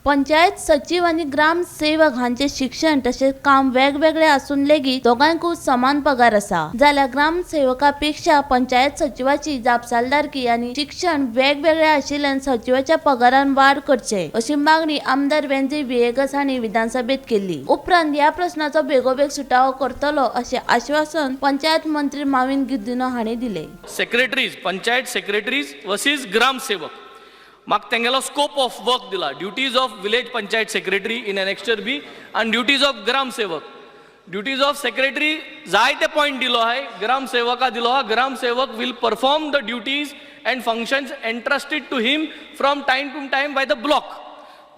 पंचायत सचीव आनी ग्रामसेवक हांचे शिक्षण तशेंच काम वेगवेगळे आसून लेगीत दोगांयकूय समान पगार आसा, जाल्यार ग्रामसेवका पेक्षा पंचायत सचिवाची जापसालदारकी आनी शिक्षण वेगवेगळे आशिल्ल्यान सचिवाच्या पगारान वाड करचे, अशी मागणी आमदार वेंझी व्हिएगस हांणी विधानसभेत केली. उपरांत ह्या प्रश्नाचो बेगोबेग सुटावो करतलो, अशें आश्वासन पंचायत मंत्री माविन गुदिन्हो हांणी दिले. सेक्रेटरीज, पंचायत सेक्रेटरीज वर्सीस ग्रामसेवक, म्हाका तेंगेलो स्कोप ऑफ वर्क दिला. Duties of village panchayat secretary in annexure B आनी duties of Gramsevak. Duties of secretary जायते पॉयंट दिलो आहाय, ग्रामसेवका दिलो आहा, Gramsevak will perform the duties and functions entrusted to him from time to time by the block,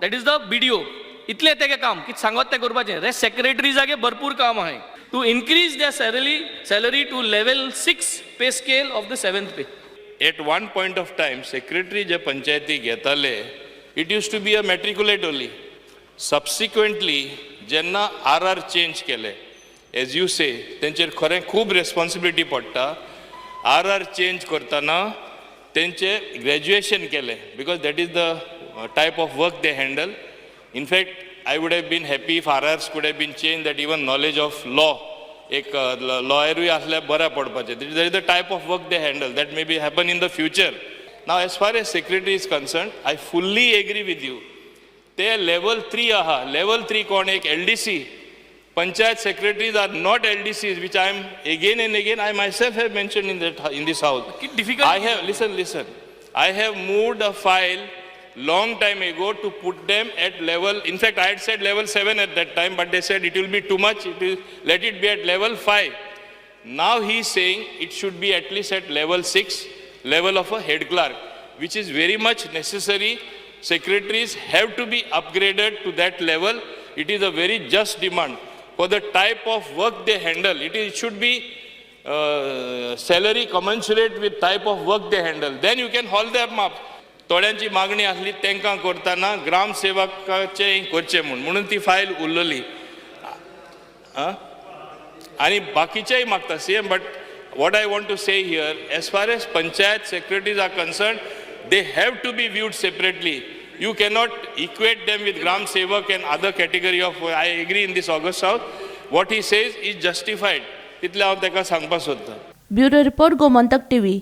that is the BDO. इतलें तेगें काम, कितें सांगत तें करपाचें. रेस्ट सेक्रेटरी जागे भरपूर काम आहाय. To increase the salary to level 6 pay scale of the seventh pay. At one point of time secretary जे पंचायती घेताले, it used to be a matriculate only. Subsequently जेन्ना are are change केले, as you से, तेंचेर खरें खूब responsibility पडटा. Are are change करतना तेंचे ग्रॅज्युएशन केलें, because that is the type of work they handle. In fact, I would have been happy if RRs could have been changed, that even knowledge of law, एक लॉयरूय आसल्यार बऱ्या पडपाचें. That is the type of work they handle. That may be happen in the future. Now, as far as secretary is concerned, I fully agree with you. ते level three आहा. Level three कोण? एक LDC. Panchayat secretaries are not LDCs, which I am again and again, I myself have mentioned in this house. कित difficult. I have, listen, listen. I have moved a file long time ago to put them at level, in fact, I had said level 7 at that time, but they said it will be too much, it is, let it be at level 5. Now he is saying it should be at least at level 6, level of a head clerk, which is very much necessary. Secretaries have to be upgraded to that level. It is a very just demand. For the type of work they handle, it should be salary commensurate with type of work they handle. Then you can haul them up. थोड्यांची मागणी आसली, तांकां करतना ग्रामसेवकाचें करचें म्हूण, म्हणून ती file उरलेली. आं, आनी बाकीचेय मागता CM. But what I want to say here, as far as panchayat secretaries are concerned, they have to be viewed separately. You cannot equate them with Gram Sevak and other category of. I agree in this august house. What he says is justified. तितलें हांव ताका सांगपाक सोदतां. Bureau report, Gomantak TV.